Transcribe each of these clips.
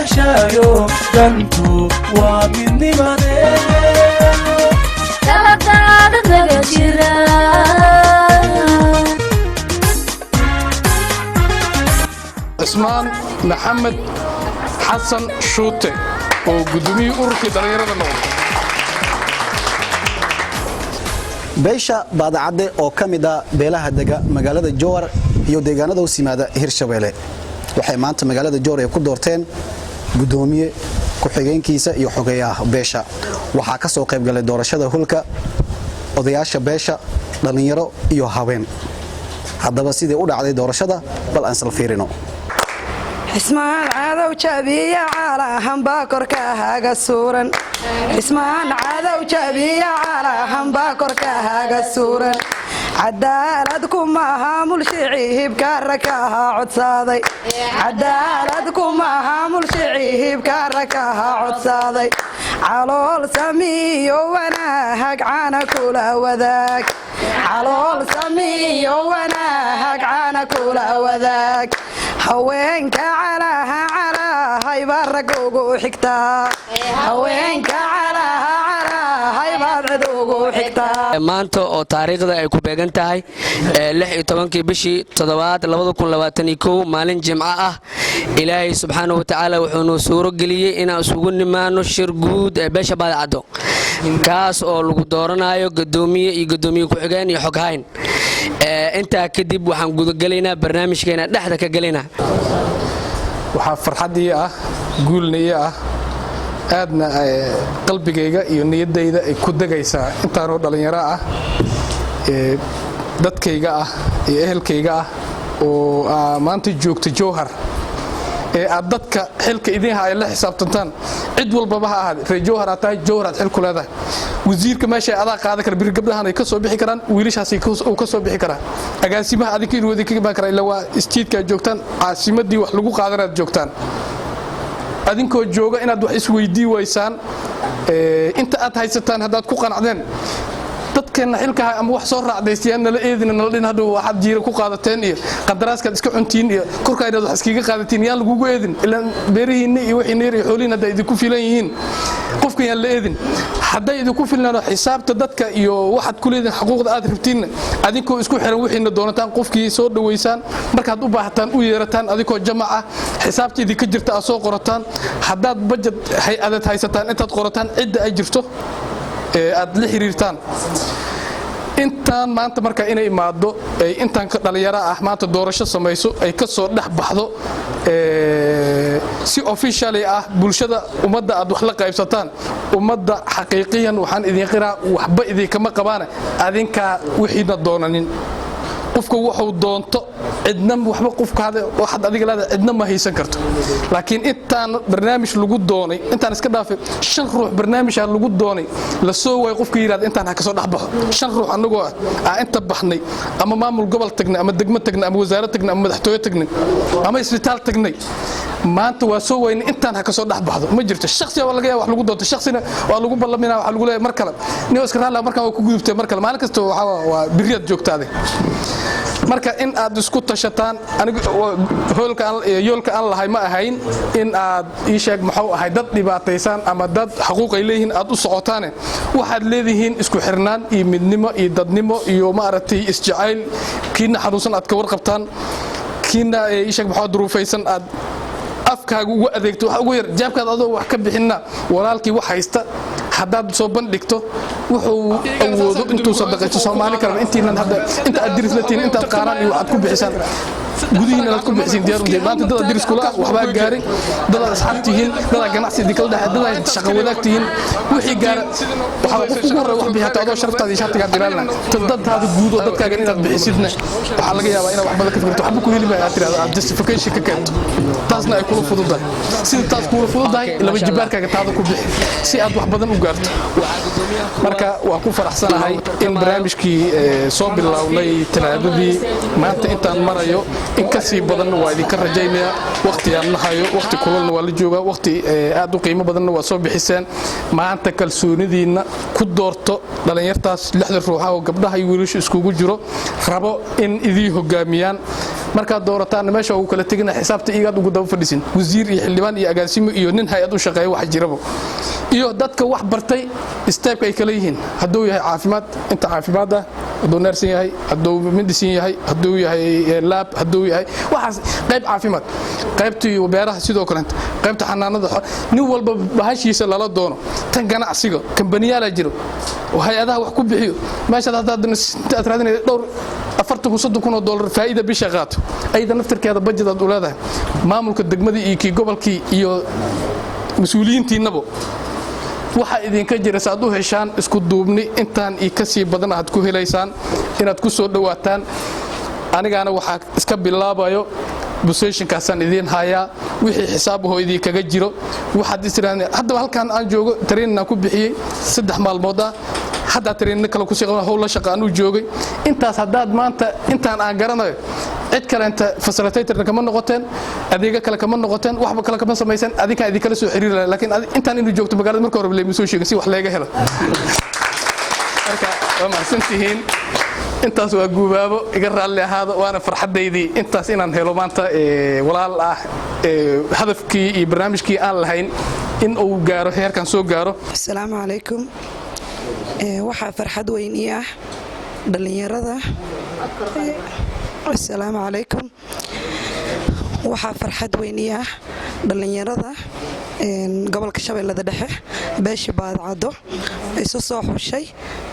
dahshaayo, dantu waa midnimade. Taladaada naga jira. Cismaan Maxamed Xasan Shuute oo gudoomiyihii ururkii dhallinyarada noqday. Beesha Baadacadde oo ka mid ah beelaha dega magaalada Jowhar iyo deegaanada hoos yimaada Hirshabeelle waxay maanta magaalada Jowhar ay ku doorteen gudoomiye, ku-xigeenkiisa iyo xogeeyaha beesha. Waxaa ka soo qayb galay doorashada hulka odayaasha beesha, dhallinyaro iyo haween. Haddaba sidii u dhacday doorashada bal aan isla fiirino. Cismaan Cadow jabiya caalahanbaa korka haga suuran. Cismaan Cadow jabiya caalahanbaa korka haga suuran. Cadaalad kumaha mulshici hibkaara kaha codsaaday. Cadaalad kumaha mulshici hibkaara kaha codsaaday. Calool samiyo wanaag caana kula wadaag. Calool samiyo wanaag caana kula wadaag. Haweenka calaha calahay baa rag ugu xigtaa. Haweenka calaha calahay baad cid ugu xigtaa. Maanta oo taariikhda ay ku beegan tahay 16-kii bishii toddobaad 2021, maalin Jimco ah, Ilaahay subxaanahu watacaala wuxuunu suuro geliyey inaan isugu nimaano shir guud ee beesha Baadacaddo, kaas oo lagu dooranayo gadoomiye iyo gadoomiye ku-xigeen iyo xoghayn. Intaa kadib waxaan gudagelaynaa barnaamijkeena, dhexda ka gelaynaa. Waxaa farxad ii ah, guulna ii ah, aadna qalbigayga iyo niyaddayda ay ku degaysaa intaanoo dhallinyaro ah ee dadkayga ah iyo ehelkayga ah oo maanta joogta Jowhar ee aad dadka xilka idin haya la xisaabtantaan. Cid walbaba ha ahaade, reer Jowhar aad tahay, Jowhar aad xil ku leedahay. Wasiirka meesha adaa qaadan kara, biri gabdhahan ay ka soo bixi karaan, wiilashaas uu ka soo bixi karaa, agaasimaha adinka inuu idinka imaan karaa. Ilaa waa istiidka aad joogtaan, caasimadii wax lagu qaadanaad joogtaan. Adinkoo jooga inaad wax isweydii waysaan inta aad haysataan haddaad ku qanacdeen, dadkeenna xilkaha ama wax soo raacdaystayaan nala eedina, nala dhin hadhow waxaad jiira ku qaadateen iyo qandaraaskaad iska cuntiin iyo korkaa inaad wax iskaga qaadatiin yaan lagugu eedin. Ilaan beerihiinna iyo wixiina yar iyo xoolihiin hadday idinku filan yihiin, qofkan yaan la eedin. Hadday idinku filnaan oo xisaabta dadka iyo waxaad ku leedihin, xaquuqda aad rabtiinna, adinkoo isku xiran wixiina doonataan, qofkii soo dhoweysaan, markaad u baahataan u yeerataan, adinkoo jamac ah xisaabta idinka jirta aad soo qorataan. Haddaad bajad hay-adeed haysataan, intaad qorataan cidda ay jirto ee aad la xiriirtaan. Intaan maanta marka inay imaado ay intaan ka dhalinyaro ah maanta doorasho samayso, ay ka soo dhex baxdo si officially ah bulshada, ummadda aad wax la qaybsataan. Ummadda xaqiiqiyan waxaan idin qiraa, waxba idinkama qabaane, adinkaa wixiina doonanin. Qofka wuxuu doonto cidna waxba qofkaada waxaad adiga leedahay cidna ma haysan karto. Laakiin intaan barnaamij lagu doonay, intaan iska dhaafay, shan ruux barnaamijaa lagu doonay la soo waayay, qofka yidhahda intaan ha kasoo dhex baxo. Shan ruux annagoo ah inta baxnay, ama maamul gobol tagnay, ama degmo tagnay, ama wasaarad tagnay, ama madaxtooye tagnay, ama isbitaal tagnay, maanta waa soo waynay intaan ha kasoo dhex baxdo. Ma jirto. Shakhsiga waa laga yaaba wax lagu doonto, shakhsina waa lagu ballamina, waxaa lagu leeyahay mar kale nin iska raali, markaan waa ku gudubtay. Mar kale maalin kasta waxaa waa biriyaad joogtaade. Marka in aad isku tashataan, anigu hoolka yoolka aan lahay ma ahayn in aad ii sheeg muxuu ahay dad dhibaataysan ama dad xaquuq ay leeyihiin aad u socotaane. Waxaad leedihiin isku xirnaan iyo midnimo iyo dadnimo iyo maaragtay isjacayl. Kiina xanuunsan aad ka warqabtaan, kiina ii sheeg muxuu duruufaysan aad afkaaga ugu adeegto. Wax ugu yar jaabkaad adoo wax ka bixinna, walaalkii wax haysta haddaad soo bandhigto, wuxuu awoodo intuu sadaqaysto. Soomaali kalena intiinan hadda inta aad diris la tihiin, intaad qaaraan iyo waxaad ku bixisaan gudihiina aad ku bixisiin, diyaar untihiin. Maanta dad aad diris kula ah waxbaa gaaray, dad aad asxaab tihiin, dad aad ganacsi idinkala dhexe, dad aad shaqo wadaag tihiin, wixii gaara waxaa qof ugu horreeya wax bixiya adoo sharaftaada iyo shartigaad ilaalina. Dadtaada guud oo dadkaagan inaad bixisidna waxaa laga yaabaa inaad wax badan ka fikirto, waxba ku heli maayo aad tirahdo, aad justification ka keento, taasna ay kula fududahay. Sida taas kuula fududahay, laba jibaarkaaga taada ku bixi si aad wax badan u gaarto. Marka waan ku faraxsanahay in barnaamijkii soo bilownay Talaadadii maanta intaan marayo in ka sii badanna waa idinka rajaynayaa. Waqti aan la hayo, waqti kululna waa la joogaa, waqti aad u qiimo badanna waa soo bixiseen. Maanta kalsoonidiinna ku doorto dhallinyartaas lixda ruuxa oo gabdhaha iyo wiilashu iskugu jiro, rabo in idii hogaamiyaan. Markaad doorataan, meesha ugu kala tegina, xisaabta igaad ugu daba fadhisin, wasiir iyo xildhibaan iyo agaasimo iyo nin hay-ad u shaqeeya wax jiraba iyo dadka wax bartay step-ka ay kala yihiin, hadduu yahay caafimaad, inta caafimaad ah, hadduu nursing yahay, hadduu medicine yahay, hadduu yahay lab, hadduu yahay waxaas, qayb caafimaad, qaybtii beeraha sidoo kaleeta, qaybta xanaanada, nin walba bahashiisa lala doono. Tan ganacsiga, kambaniyaalaa jiro oo hay-adaha wax ku bixiyo. Meeshaad haddaad aad raadinaysa dhowr 40,000, 30,000 oo dollar faa'iida bisha qaato, ayada naftirkeeda budget aad u leedahay. Maamulka degmadii iyo kii gobolkii iyo mas-uuliyiintiinnaba waxaa idinka jira si aad u heshaan isku duubni intaan iyo ka sii badan aad ku helaysaan inaad ku soo dhowaataan. Anigaana waxaa iska bilaabayo position-kaasaan idiin hayaa. Wixii xisaab ahoo idinkaga jiro waxaad istiraahdaa, haddaba halkan aan joogo training aan ku bixiyey 3 maalmood ah. Haddaa training kale kusii qaban, howl la shaqa aan u joogay intaas. Haddaad maanta intaan aan garanayo, cid kale inta facilitator-na kama noqoteen, adeega kale kama noqoteen, waxba kale kama samaysan, adinkaan idinkala soo xiriiri lahaa. Laakiin intaan inuu joogto magaalada marka hore leema soo sheegin si wax leega helo. Marka waa mahadsantihiin. Intaas waa guubaabo, iga raalli ahaada. Waana farxaddaydii intaas inaan helo maanta walaal ah, hadafkii iyo barnaamijkii aan lahayn in uu gaaro heerkan soo gaaro. Asalaamu calaykum. Waxaa farxad weyn ii ah dhallinyarada. Asalaamu calaykum. Waxaa farxad weyn ii ah dhallinyarada gobolka Shabeellada Dhexe, beesha Baadcaddo, isu soo xushay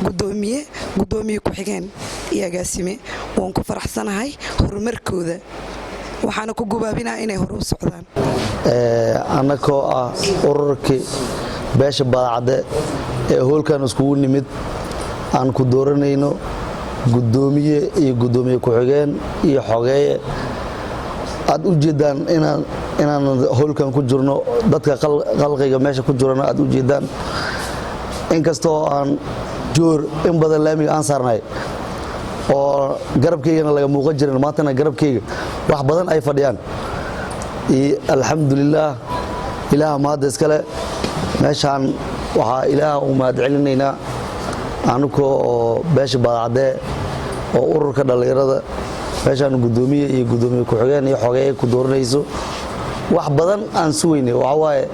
gudoomiye, gudoomiye ku-xigeen iyo agaasime. Waan ku faraxsanahay horumarkooda, waxaana ku gubaabinaa inay hore u socdaan. Annakoo ah ururkii beesha Baadcadde ee hoolkan iskugu nimid, aan ku dooranayno gudoomiye iyo gudoomiye ku-xigeen iyo xogeeye. Aad u jeedaan inaan hoolkan ku jirno, dadka qalqiga meesha ku jirana aad u jeedaan. Inkastoo aan joor in badan laamiga aan saarnay oo garabkaygana laga muuqan jirin, maantana garabkayga wax badan ay fadhiyaan. Alxamdulilaah, Ilaah mahadda iskale. Meeshaan waxaa Ilaah u mahad celinaynaa anukoo oo beesha Baadcaddee oo ururka dhallinyarada meeshaan gudoomiye iyo gudoomiye ku-xigeen iyo xogeeye ku dooranayso. Wax badan aan sugaynay waxaa waaye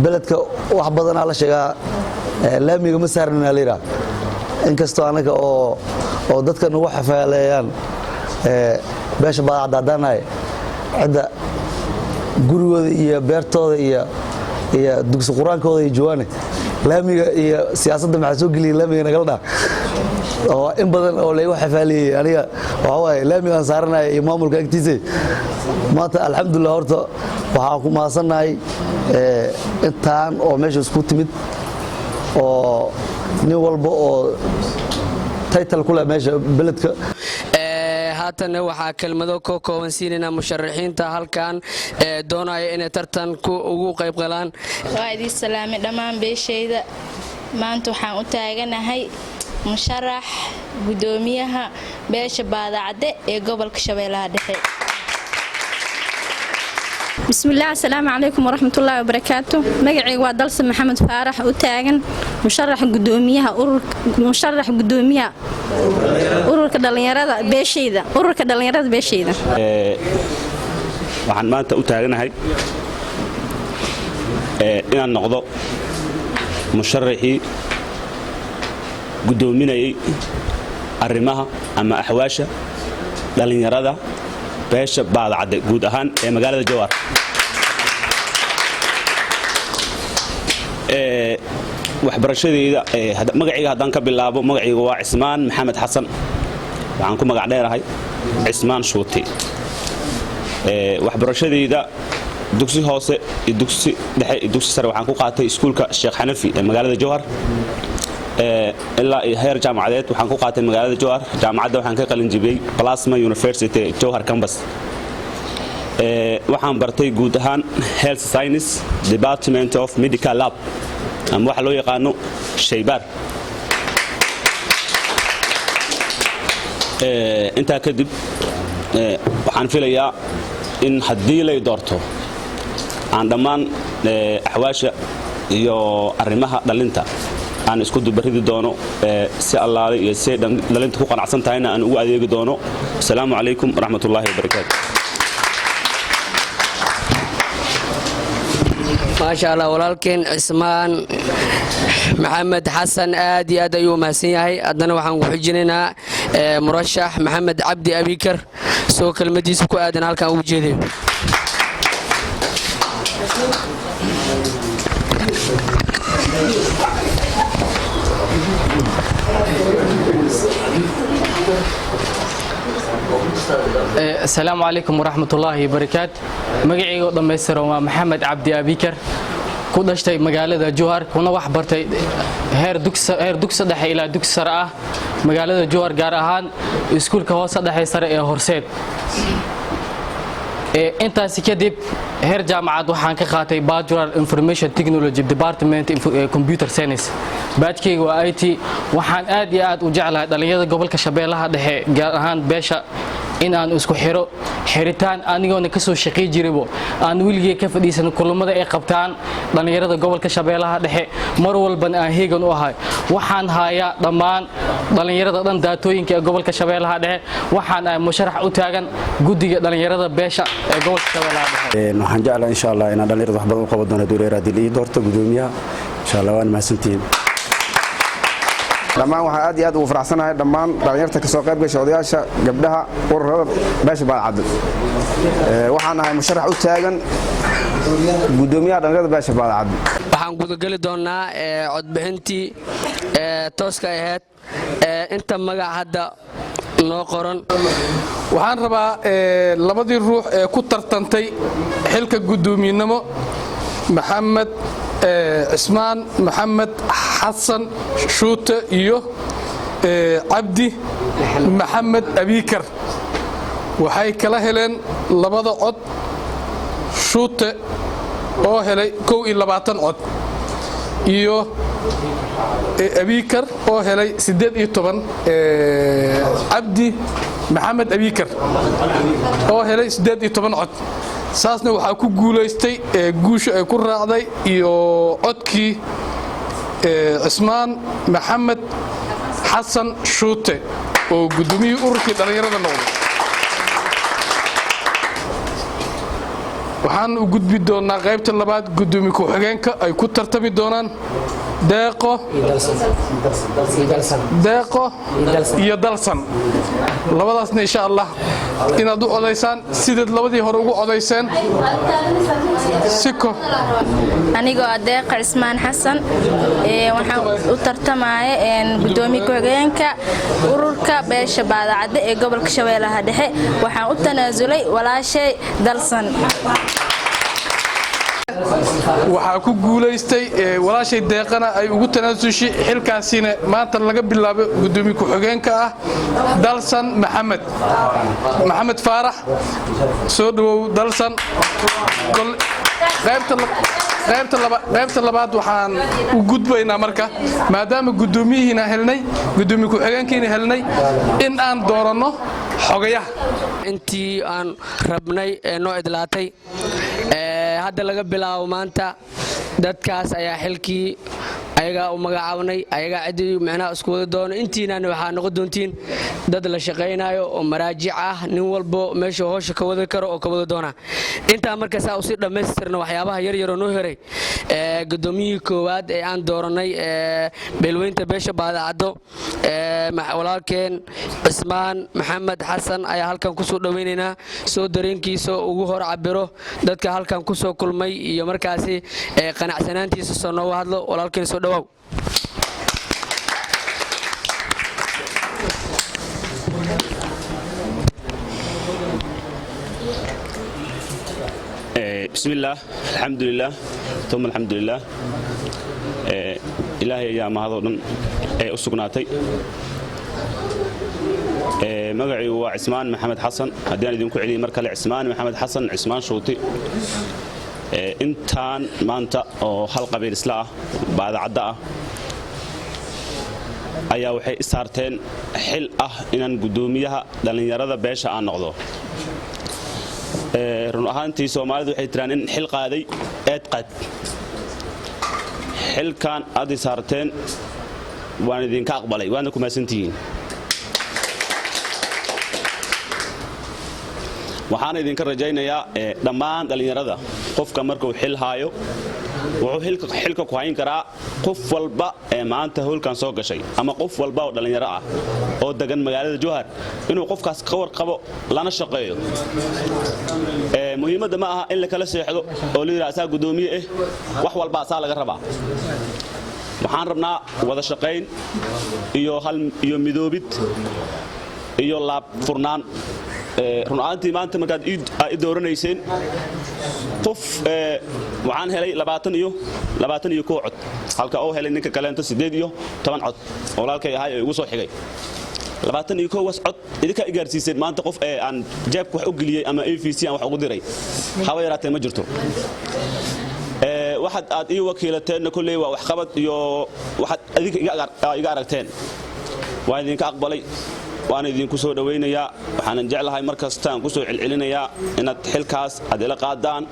beledka wax badanaa la sheegaa, laamiga ma saarnina la yidhaha. Inkastoo annaga oo dadka nagu xafaaleeyaan beesha Baadcadda haddaanahay, cidda gurigooda iyo beertooda iyo dugsi qur-aankooda iyo jawaane laamiga iyo siyaasadda maxaa soo geliyay laamiga nagala dhaa, oo in badan oo laygu xafaaliyey aniga waxaa waaye laamigaan saaranaya iyo maamulka agtiisa. Maanta alxamdulilah, horta waxaan ku mahadsannahay intaan oo meesha isku timid oo nin walba oo title ku leh meesha beledka. Haatanna waxaa kelmado ka kooban siinaynaa musharaxiinta halkan ee doonaya inay tartan ugu qayb galaan. Waa idiin salaamay dhammaan beeshayda. Maanta waxaan u taaganahay musharax gudoomiyaha beesha Baadacadde ee gobolka Shabeellaha Dhexe. Bismillaah, asalaamu calaykum waraxmatullaahi wabarakaatu. Magacayga waa Dalse Maxamed Faarax, u taagan musharax gudoomiyaha musharax gudoomiyaha ururka dhallinyarada beeshayda, ururka dhallinyarada beeshayda. Waxaan maanta u taaganahay inaan noqdo musharaxii guddoominayay arrimaha ama axwaasha dhallinyarada beesha Baadacadde guud ahaan ee magaalada Jowhar. Waxbarashadeyda, magacayga haddaan ka bilaabo, magacayga waa Cismaan Maxamed Xasan, waxaan ku magac dheerahay Cismaan Shuuti. Waxbarashadeyda dugsi hoose iyo dugsi dhexe iyo dugsi sare waxaan ku qaatay iskuulka Sheekh Xanafi ee magaalada Jowhar. Ilaa iyo heer jaamacadeed waxaan ku qaatay magaalada Jowhar. Jaamacadda waxaan ka qalin jibiyey Plasma University, Jowhar campus. Waxaan bartay guud ahaan health science, department of medical lab ama waxa loo yaqaano shaybaar. Intaa kadib waxaan filayaa in haddii lay doorto aan dhammaan axwaasha iyo arrimaha dhalinta aan isku dubaridi doono, si allaale iyo si dhalinta ku qanacsan tahayna aan ugu adeegi doono. Asalaamu calaykum waraxmatullaahi wabarakaatu. Maasha Allah, walaalkeen Cismaan Maxamed Xasan aad iyo aad ayuu mahadsan yahay. Haddana waxaan ku xijinaynaa murashax Maxamed Cabdi Abikar soo kelmadiisa ku aadan halkan ugu jeedayo. Asalaamu calaykum waraxmatullaahi wabarakaat. Magacayga oo dhammaystiran waa Maxamed Cabdi Abikar, ku dhashtay magaalada Jowhar, kuna wax bartay heer dugsi dhexe ilaa dugsi sare ah magaalada Jowhar, gaar ahaan iskuulka hoose dhexe sare ee Horseed. Intaasi kadib heer jaamacad waxaan ka qaatay Bachelor Information Technology Department, Computer Science. Baajkayga waa IT. Waxaan aad iyo aad u jeclahay dhalinyarada gobolka Shabeellaha Dhexe, gaar ahaan beesha, in aan isku xiro xiritaan, anigoona kasoo shaqey jiraybo aan weligay ka fadhiisan kulamada ay qabtaan dhalinyarada gobolka Shabeellaha Dhexe, mar walbana aan heegan u ahay. Waxaan hayaa dhammaan dhalinyarada dhan daatooyinka ee gobolka Shabeellaha Dhexe. Waxaan ahay musharax u taagan guddiga dhalinyarada beesha ee gobolka Shabeellaha Dhexe. Waxaan jeclahay, insha Allah, inaan dhalinyarada wax badan u qaban doono hadduu dheer ii doorto gudoomiyaha, insha Allah. Waan mahadsantihiin. Dhammaan waxaan aad iyo aad ugu faraxsanahay dhammaan dhallinyarta ka soo qayb gasha, odayaasha, gabdhaha, ururada beesha Baadcaddo. Waxaan ahay musharax u taagan gudoomiyaha dhallinyarada beesha Baadcaddo. Waxaan gudageli doonnaa codbixintii tooska ahayd, inta magac hadda noo qoran. Waxaan rabaa labadii ruux ee ku tartantay xilka guddoomiyenimo, Maxamed Cismaan Maxamed Xasan Shuute iyo Cabdi Maxamed Abiikar, waxay kala heleen labada cod Shuute oo helay 21 cod iyo Abiikar oo helay 18, Cabdi Maxamed Abiikar oo helay 18 cod. Saasna waxaa ku guulaystay, guusha ay ku raacday iyo codkii Cismaan Maxamed Xasan Shuute oo guddoomiyihii ururkii dhallinyarada noqday. Waxaan u gudbi doonnaa qaybta labaad, guddoomiye ku-xigeenka ay ku tartami doonaan Deeqo iyo Dalsan. Labadaasna, insha Allah, inaad u codaysaan sidaad labadii hore ugu codayseen siko. Anigoo ah Deeqa Cismaan Xasan, waxaan u tartamaya gudoomiye ku-xigeenka ururka beesha Baadacadde ee gobolka Shabeellaha Dhexe. Waxaan u tanaasulay walaashay Dalsan. Waxaa ku guulaystay walaashay Deeqana ay ugu tanaasushay xilkaasina maanta laga bilaabo gudoomiye ku-xigeenka ah Dalsan Maxamed Faarax. Soo dhawow, Dalsan. Qaybta labaad waxaan u gudbaynaa marka, maadaama guddoomiyihiina helnay, gudoomiye ku-xigeenkiina helnay, in aan dooranno xogayaha. Intii aan rabnay ee noo idlaatay, hadda laga bilaabo maanta dadkaas ayaa xilkii ayagaa u magacaabnay, ayagaa ciddii micnaha isku wada doono. Intiinana waxaa noqon doontiin dad la shaqaynayo oo maraajic ah, nin walbo meesha howsha ka wadi karo oo ka wadi doona. Intaa marka saa usii dhammaystirna waxyaabaha yaryaroo noo heray, gudoomiyihii koowaad ee aan dooranay beelweynta beesha Baadacaddo, walaalkeen Cismaan Maxamed Xasan ayaa halkan kusoo dhoweynaynaa, soo dareenkiisa ugu hor cabiro dadka halkan kusoo kulmay iyo markaasi qanacsanaantiisa soo nooga hadlo. Walaalkeen, soo dhawaaw. Bismillaah, alxamdulilaah, uma alxamdulilaah. Ilaahay ayaa mahadoo dhan ee u sugnaatay. Magacaygu waa Cismaan Maxamed Xasan. Haddii aan idinku celiyay mar kale, Cismaan Maxamed Xasan, Cismaan Shuuti. Intaan maanta oo hal qabiil isla ah, Baadacadda ah, ayaa waxay i saarteen xil ah inaan guddoomiyaha dhallinyarada beesha aan noqdo. Run ahaantii Soomaalidu waxay tiraan in xil qaaday eed qaad. Xilkan aad i saarteen waan idinka aqbalay, waadna ku mahadsantihiin. Waxaana idinka rajaynayaa dhammaan dhallinyarada, qofka markuu xil haayo wuxuu xilka ku hayn karaa qof walba ee maanta howlkan soo gashay ama qof walba oo dhallinyaro ah oo degan magaalada Jowhar inuu qofkaas ka warqabo lana shaqeeyo. Muhiimadda ma aha in la kala seexdo oo la yidhaha asaa guddoomiye ah, wax walba asaa laga rabaa. Waxaan rabnaa wada shaqayn iyo hal iyo midoobid iyo laab furnaan. Run ahaantii, maanta markaad i dooranayseen, qof waxaan helay 21 cod, halka oo helay ninka kaleento 18 cod oo walaalkay ahay oo igu soo xigay. 21-waas cod idinkaa i gaarsiiseen. Maanta qof ee aan jeebka wax u geliyey ama EVC aan wax ugu diray haba yaraatee ma jirto. Waxaad aad ii wakiilateenna kolley waa waxqabad iyo waxaad adinka iga aragteen. Waan idinka aqbalay, waan idinku soo dhowaynayaa. Waxaanan jeclahay mar kastaan ku soo celcelinayaa inaad xilkaas aad ila qaadaan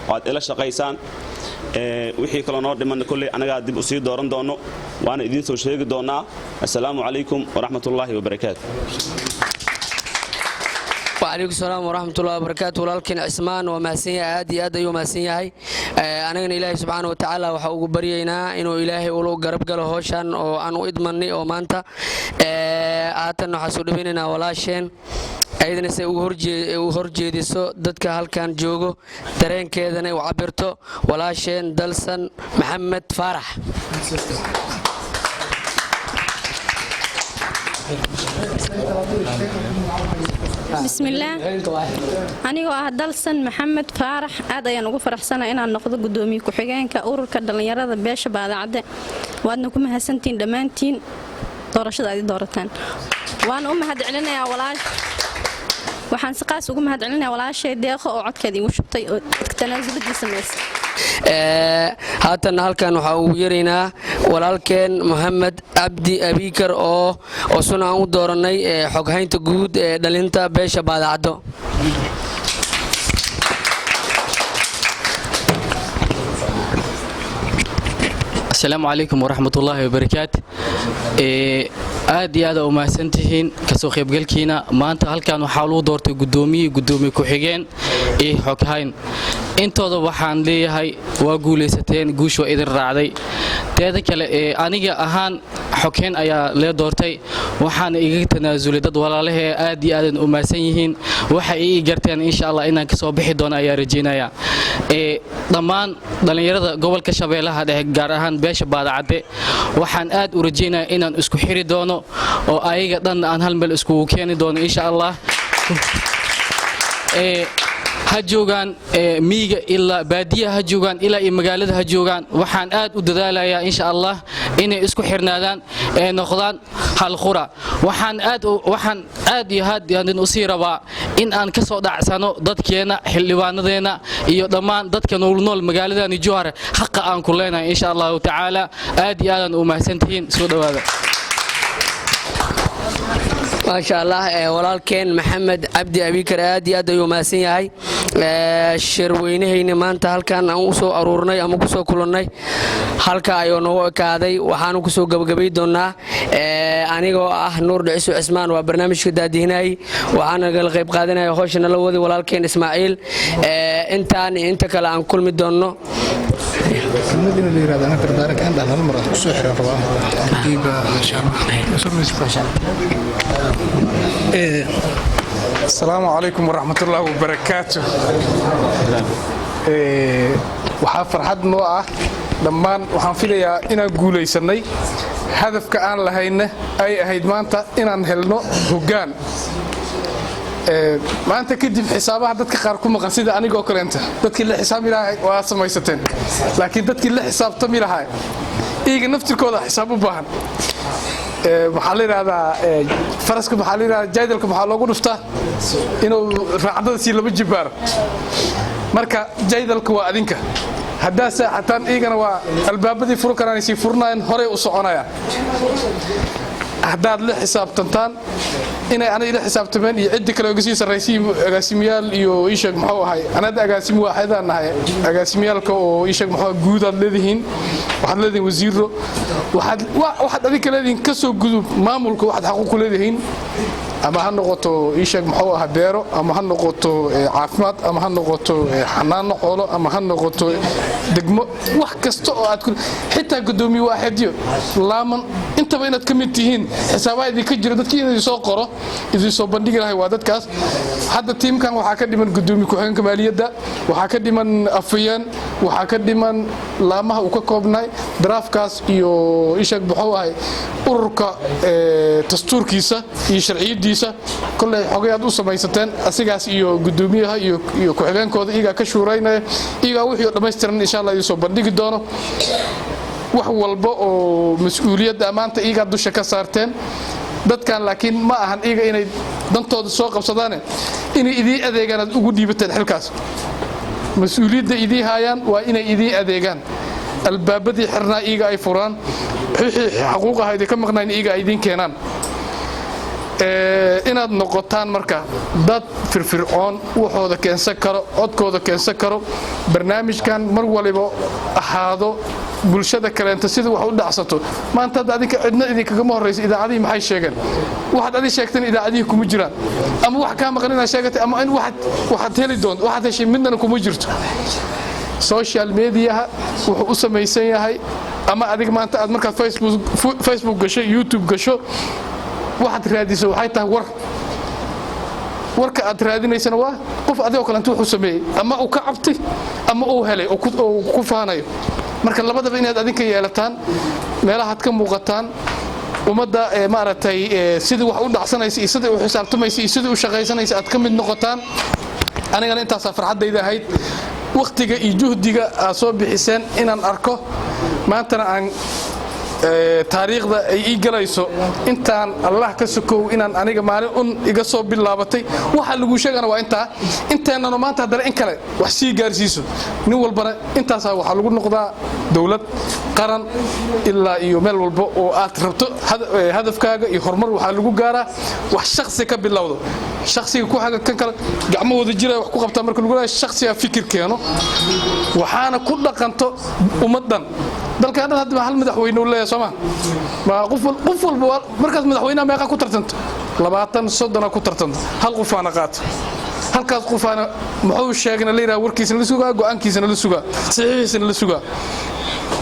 oo aad ila shaqaysaan. Wixii kaloo noo dhimanna kolley anagaa dib u sii dooran doonno, waana idiin soo sheegi doonnaa. Assalaamu calaykum waraxmatullaahi wabarakaatu. Wacalaykum salaam waraxmatullahi wabarakaatu. Walaalkeen Cismaan waa mahadsan yahay, aad iyo aad ayuu mahadsan yahay. Anagana Ilaahay subxaana wa tacaala waxaa ugu baryaynaa inuu Ilaahay ulu garab galo howshan oo aan u idmanay oo maanta. Haatan waxaa soo dhaweynaynaa walaasheen, ayadana se u horjeediso dadka halkan joogo, dareenkeedana u cabirto, walaasheen Dalsan Maxamed Faarax. Bismillaah, anigoo ah Dalsan Maxamed Faarax, aad ayaan ugu faraxsanahay inaan noqdo gudoomiye ku-xigeenka ururka dhallinyarada beesha Baadacadde. Waadna ku mahadsantihiin dhammaantiin doorashada aad i doorataan. Waan u mahad celinayaa walaash, waxaan si qaas ugu mahad celinayaa walaashay Deeqo oo codkeeda igu shubtay oo tanaasulladii samaysay. Haatan halkan waxaa ugu yaraynaa walaalkeen Moxamed Cabdi Abiikar oo sun aan u dooranay xoghaynta guud ee dhalinta beesha Baadacaddo. Asalaamu calaykum waraxmatullaahi wabarakaat. Aad iyo aad u mahadsantihiin kasoo qaybgalkiina maanta. Halkan waxaa lagu doortay gudoomiye, gudoomiye ku-xigeen iyo xoghayn. Intooda waxaan leeyahay waa guulaysateen, guush waa idin raacday. Teeda kale, aniga ahaan xoghayn ayaa lee doortay, waxaana igaga tanaasulay dad walaalahee. Aad iyo aadan u mahadsan yihiin. Waxay ii garteen, insha Allah inaan kasoo bixi doono ayaa rajaynaya. Dhammaan dhallinyarada gobolka Shabeellaha Dhexe, gaar ahaan beesha Baadacadde, waxaan aad u rajaynayaa inaan isku xiri doono oo ayaga dhan aan hal meel iskugu keeni doono, insha Allah. Ha joogaan miyiga ilaa baadiyaha, ha joogaan ilaa iyo magaalada ha joogaan, waxaan aad u dadaalayaa, insha Allah, inay isku xirnaadaan ee noqdaan hal qura. Waxaan aad iyo aad idin usii rabaa in aan ka soo dhacsano dadkeena, xildhibaanadeena iyo dhammaan dadka nool nool magaaladani Jowhar, xaqa aan ku leenahay, insha Allahu tacaala. Aad iyo aadaan u mahadsantihiin, soo dhowaada. Maasha Allah, walaalkeen Maxamed Cabdi Abiikar aad iyo aad ayuu mahadsan yahay. Shirweynahayna maanta halkan aan u soo aruurnay ama ku soo kulannay halka ayuu noogu ekaaday. Waxaanu kusoo gabagabay doonnaa anigoo ah Nuur Dhiciso Cismaan, waa barnaamijka daadihinayay. Waxaana nagala qayb qaadanaya howsha nala waday walaalkeen Ismaaciil. Intaan iyo inta kale aan kulmi doonno. Kelmad in la yiraahdo ana dardaaranka aan dhahan hal mar aad kusoo xiran rabaa kadib. Asalaamu calaykum waraxmatullaahi wabarakaatu. Waxaa farxad noo ah dhammaan, waxaan filayaa inaan guulaysanay hadafka aan lahayna ay ahayd maanta inaan helno hoggaan. Maanta kadib xisaabaha dadka qaar ku maqan sida anigoo kaleenta, dadkii la xisaabmi lahaa waa samaysateen, laakiin dadkii la xisaabtami lahaa iyaga naftirkooda xisaab u baahan. Waxaa la yidhahdaa faraska, maxaa la yidhahdaa, jaydalka maxaa loogu dhuftaa inuu raacdada sii laba jibaaro. Marka jaydalka waa adinka. Haddaa saaxataan, iyagana waa albaabadii furu karaan, sii furnaayeen, horey u soconayaan. Haddaad la xisaabtantaan inay aniga ila xisaabtameen iyo ciddi kale oga sii sarraysay, agaasimiyaal iyo iisheeg muxuu ahay, anada agaasimi waaxidaan nahay, agaasimiyaalka oo iisheeg muxuu guudaad leedihiin, waxaad leedihiin wasiiro, waxaad adinka leedihiin ka soo gudub maamulka, waxaad xaquuq ku leedihiin. Ama ha noqoto, iisheeg, muxuu ahaa, beero, ama ha noqoto caafimaad, ama ha noqoto xanaano xoolo, ama ha noqoto degmo, wax kasta oo aad xitaa gudoomiye waaxidyo, laaman, intaba inaad ka mid tihiin, xisaabaha idinka jiro, dadkii idin soo qoro, idin soo bandhigi lahay waa dadkaas. Hadda tiimkan waxaa ka dhiman gudoomiye ku-xigeenka maaliyadda, waxaa ka dhiman afayeen, waxaa ka dhiman laamaha uu ka koobnay daraafkaas iyo, isheeg, muxuu ahay, ururka dastuurkiisa iyo sharciyadiisa. Kolley xogay aad u samaysateen asigaas iyo gudoomiyaha iyo ku-xigeenkooda iyagaa ka shuuraynaya, iyagaa wixii oo dhammaystiran insha Allah idin soo bandhigi doono. Wax walba oo mas-uuliyadda maanta iyagaa dusha ka saarteen dadkan, laakiin ma ahan iyaga inay dantooda soo qabsadaane, inay idiin adeegaan aad ugu dhiibateen xilkaas. Mas-uuliyadda idii haayaan waa inay idiin adeegaan, albaabadii xirnaa iyaga ay furaan, wixii xaquuq ah idinka maqnayn iyaga ay idiin keenaan, inaad noqotaan marka dad firfircoon, waxooda keensan karo, codkooda keensan karo, barnaamijkan mar waliba ahaado bulshada kaleento sida wax u dhacsato. Maanta hadda adinka cidna idinkagama horraysa. Idaacadihii maxay sheegeen? Waxaad adi sheegteen idaacadihii kuma jiraan, ama wax kaa maqan inaad sheegatay, ama in waxaad heli doonto, waxaad heshay midnana kuma jirto. Social mediaha wuxuu u samaysan yahay, ama adiga maanta aad markaad Facebook gasho, YouTube gasho, waxaad raadiso waxay tahay war. Warka aad raadinaysana waa qof adigoo kalenta wuxuu sameeyey, ama uu ka cabtay, ama uu helay oo ku faanayo. Marka labadaba inaad adinka yeelataan, meelahaad ka muuqataan ummadda, maaragtay, sidii wax u dhacsanaysa iyo sidii u xisaabtamaysa iyo sidii u shaqaysanaysa aad ka mid noqotaan. Anigana intaasaa farxaddayda ahayd, wakhtiga iyo juhdiga aad soo bixiseen inaan arko, maantana aan taariikhda ay ii galayso intaan Allah ka sokow inaan aniga maalin un iga soo bilaabatay. Waxa laguu sheegana waa intaa, inteennano maanta haddana in kale wax sii gaarsiiso nin walbana. Intaasaa waxaa lagu noqdaa dowlad qaran ilaa iyo meel walba oo aad rabto hadafkaaga iyo horumar. Waxaa lagu gaaraa wax shaksi ka bilowdo, shaksiga ku xaga kan kale, gacmahooda jira wax ku qabtaa. Marka lagu leeyahay shaksiga fikir keeno, waxaana ku dhaqanto ummaddan, dalkan dhan. Hadda hal madaxweyne uu leeyahay, sooma ma? Qof walba markaas madaxweynaha meeqa ku tartanto? 20, 30 ku tartanto, hal qofaana qaato. Halkaas qofaana muxuu sheegna la yidhaha, warkiisana la sugaa, go'aankiisana la sugaa, saxiixiisana la sugaa.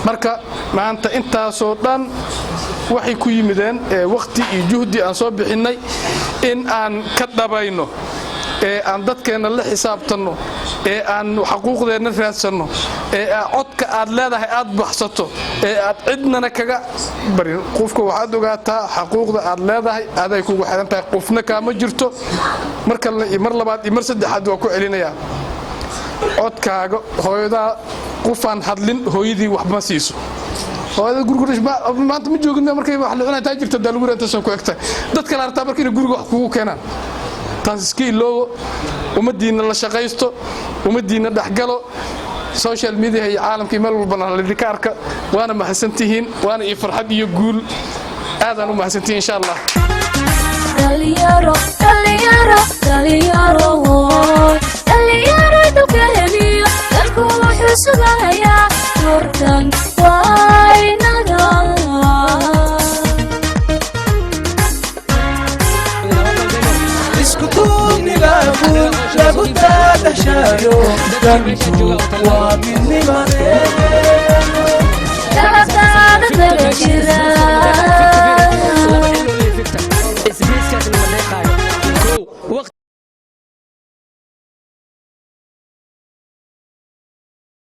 Marka maanta intaasoo dhan waxay ku yimideen wakhti iyo juhdi aan soo bixinnay in aan ka dhabayno, ee aan dadkeenna la xisaabtanno, ee aan xaquuqdeenna raadsanno, ee codka aad leedahay aad baxsato, ee aad cidnana kaga barin. Qofka waxaad ogaataa xaquuqda aad leedahay aday kugu xiran tahay, qofna kaama jirto. Mar kalena iyo mar labaad iyo mar saddexaad waa ku celinayaa: codkaaga hooyadaa, qofaan hadlin hooyadii waxba ma siiso. Hooyada guriga maanta ma joogin markay wax la cunay taa jirta daa lagu intaasoo ku egtahay. Dad kale artaa marka inay guriga wax kugu keenaan, taas iska iloobo. Ummaddiinna la shaqaysto, ummaddiinna dhexgalo, social media iyo caalamka iyo meel walbana laydinka arka. Waana mahadsantihiin, waana iyo farxad iyo guul. Aadaan u mahadsantihiin, insha Allah. Dhalinyaro, dhalinyaro, dhalinyaro, dhalinyaro, dalka heliyo, dalku wuxuu sugayaa doorkan waa inaga. Isku duubni baa guul lagu daadashayo, dantu waa midnimade.